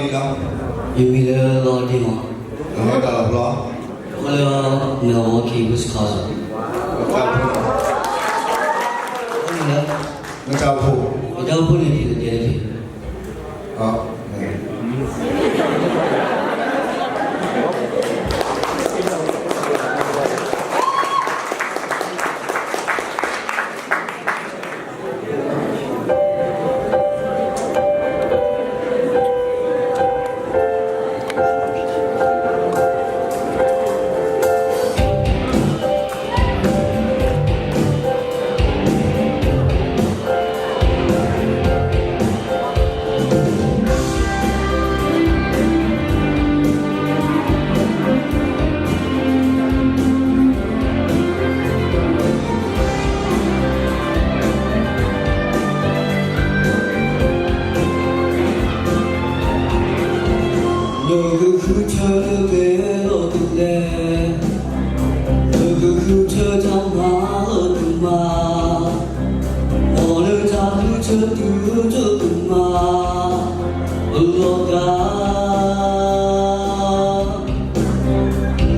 ယမံၤလၢလီၤဒ့မး, နဟဲတၢ်လီၤဖျီ, အိၣ်လၢ Milwaukee, Wisconsin. နတၢ်အိၣ်ဖှိၣ်, ယတၢ်အိၣ်ဖှိၣ်န့ၣ် ဖံးလၢတဲတဖံး. နကဃုထၢလၢပှဲၤလီၤကလဲၤ, နကဃုထၢတၢ်မၤလၢကမၤ, မ်နတၢ်ဃုထၢတုၤဒိၣ်ကမၣ်, လီၤဂာ်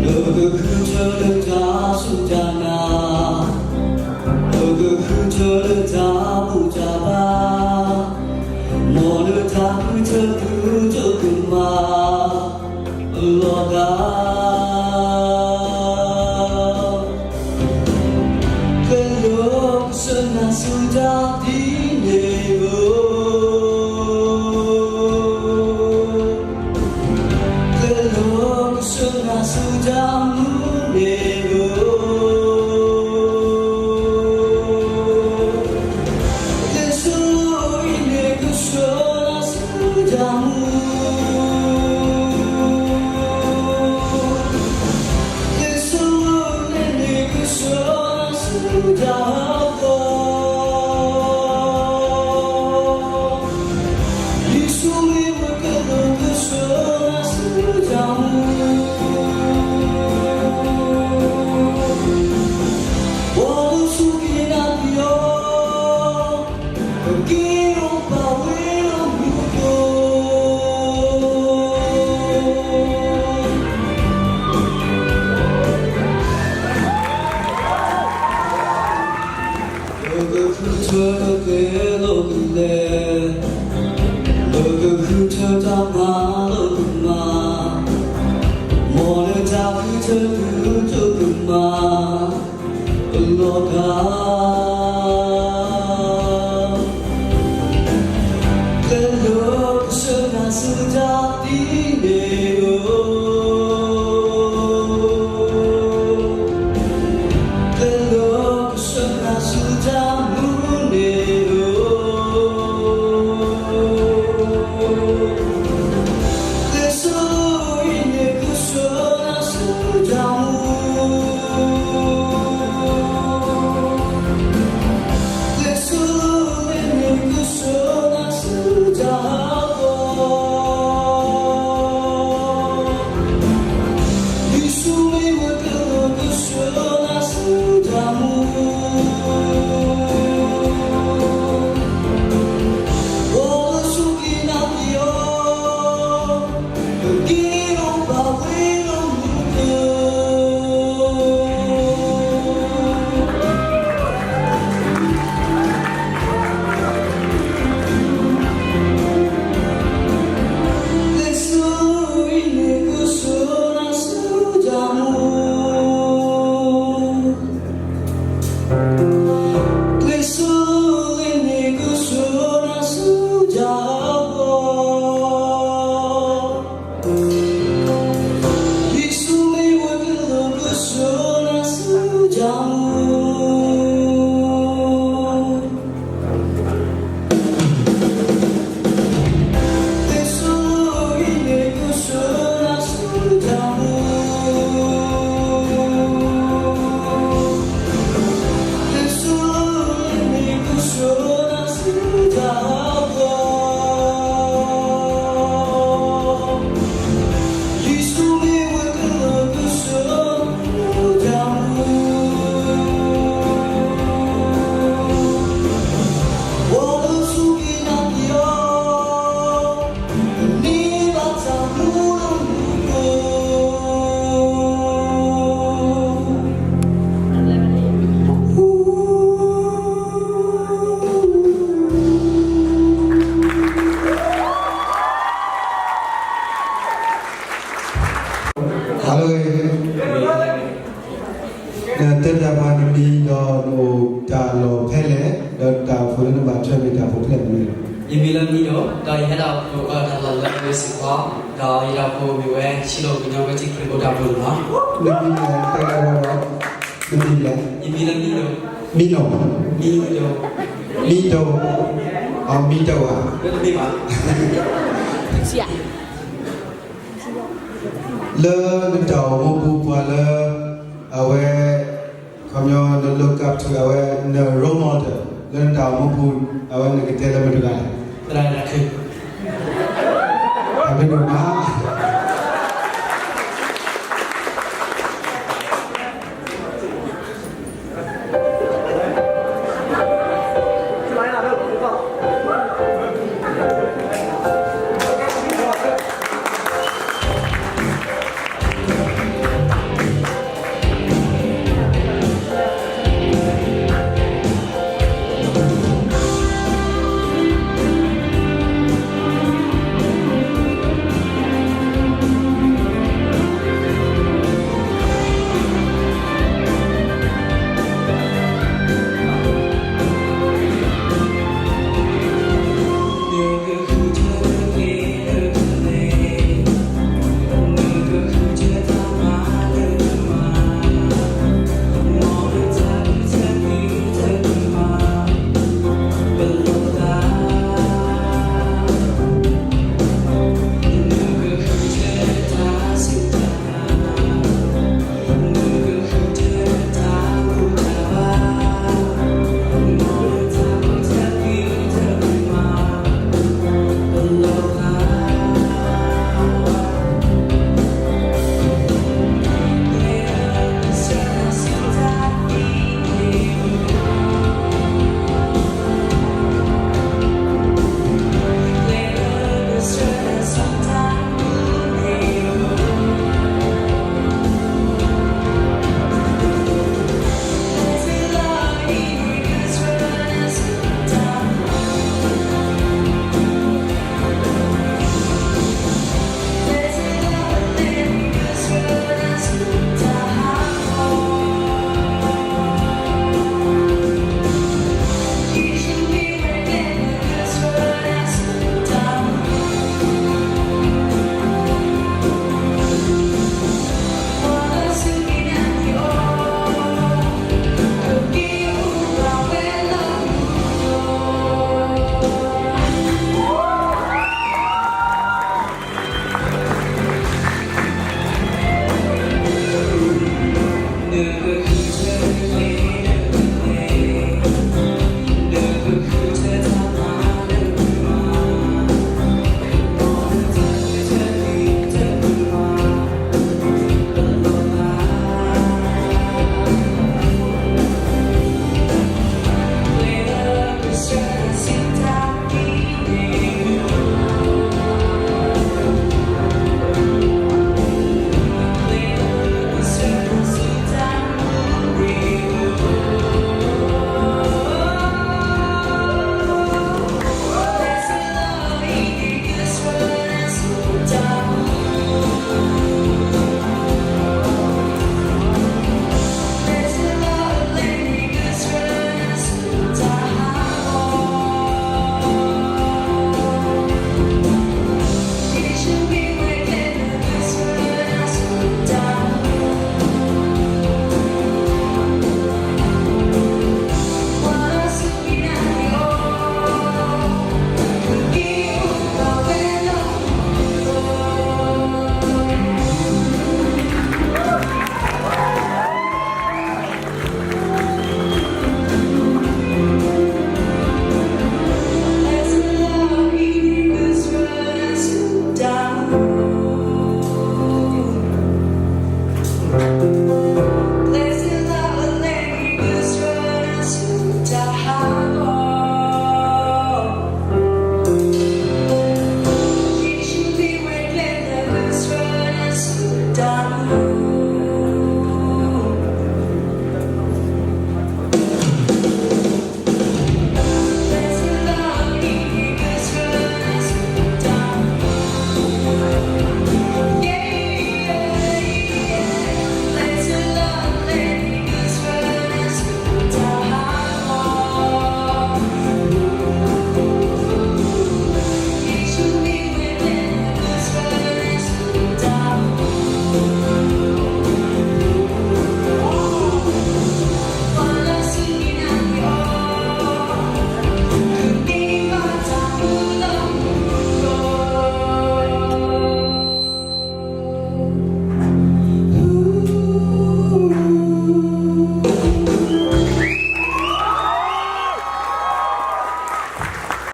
နကဃုထၢလၢတၢ်စူၢ်တၢ်နာ်, နကဃုထၢလၢတၢ်ဘူၣ်တၢ်ဘါ, မ်နတၢ်ဃုထၢတုၤဒိၣ်ကမၣ်, လီၤဂာ် ကလီၤကဆၢနၤဆူတၢ်ဒ်န့ၣ်ဧိၤ, ကလီၤကဆၢနၤဆူတၢ်မူန့ၣ်ဧိၤ, လံာ်စီဆှံအံၤန့ၣ် ကဆှၢနၤဆူတၢ်မူ လံာ်စီဆှံန့ၣ် ကဆှၢနၤဆူတၢ်ဟးဂီၤ, ယ့ၣ်ၡူးမ့ၢ်ပကလီၤကဆှၢနၤဆူတၢ်မူ, ပှၤလၢစူၢ်က့ၤနာ်က့ၤအီၤ ကက့ၤအိၣ်ဘၣ်ဝဲလၢမူခိၣ်, နကဃုထၢလၢပှဲၤလီၤကလဲၤ, နကဃုထၢတၢ်မၤလၢကမၤ, မ်နတၢ်ဃုထၢတုၤဒိၣ်ကမၣ်, လီၤဂာ် ကလီၤကဆၢနၤဆူတၢ်ဒ်န့ၣ်ဧိၤ, ကလီၤကဆၢနၤဆူတၢ်မူန့ၣ်ဧိၤ, လံာ်စီဆှံအံၤန့ၣ် ကဆှၢနၤဆူတၢ်မူ လံာ်စီဆှံအံၤန့ၣ် ကဆှၢနၤဆူတၢ်ဟးဂီၤ, လံာ်စီဆှံအံၤန့ၣ် ကဆှၢနၤဆူတၢ်မူ နမံၤဒီးနအိၣ်တၢ်လီၢ်ဖဲလဲၣ်, ဒီးတၢ်အိၣ်ဖှိၣ်လၢနဘၣ်ထွဲမ့ၢ်တၢ်အိၣ်ဖှိၣ်ဖဲလဲၣ်မနုၤလဲၣ်. ယမံၤလၢမံၤဒိၣ်, ဒီးယဟဲဒၣ်အိၣ်ဖှိၣ်ကီးတၢ်လီၢ်လၢဝ့ၢ်စ့ၢ်ကီး, ဒီးယတၢ်အိၣ်ဖှိၣ်မ့ၢ်ဝဲ ဆံးလိာ်ကညီဝဲထံခရံာ်ဖိတၢ်ဘိန့ၣ်လီၤ. နမံၤလဲၣ်, တၢ်ဂၤဝဲဒီး, နမံၤလဲၣ်. ယမံၤလၢမံၤဒိၣ်, မံၤဒိၣ်, မံၤဒိၣ်, မံၤဒိၣ်, အမံၤဒိၣ်ဧါ. လၢနတၢ်အိၣ်မူပူၤပှၤလၢ အဝဲ ခီပညီန look up to အဝဲ န role model လၢနတၢ်အိၣ်မူပူၤ အဝဲနကတဲလၢမတၤတဂၤလဲၣ်. သရၣ်ဒၣ်ခု, အမ့ၢ်ဒိၣ်မး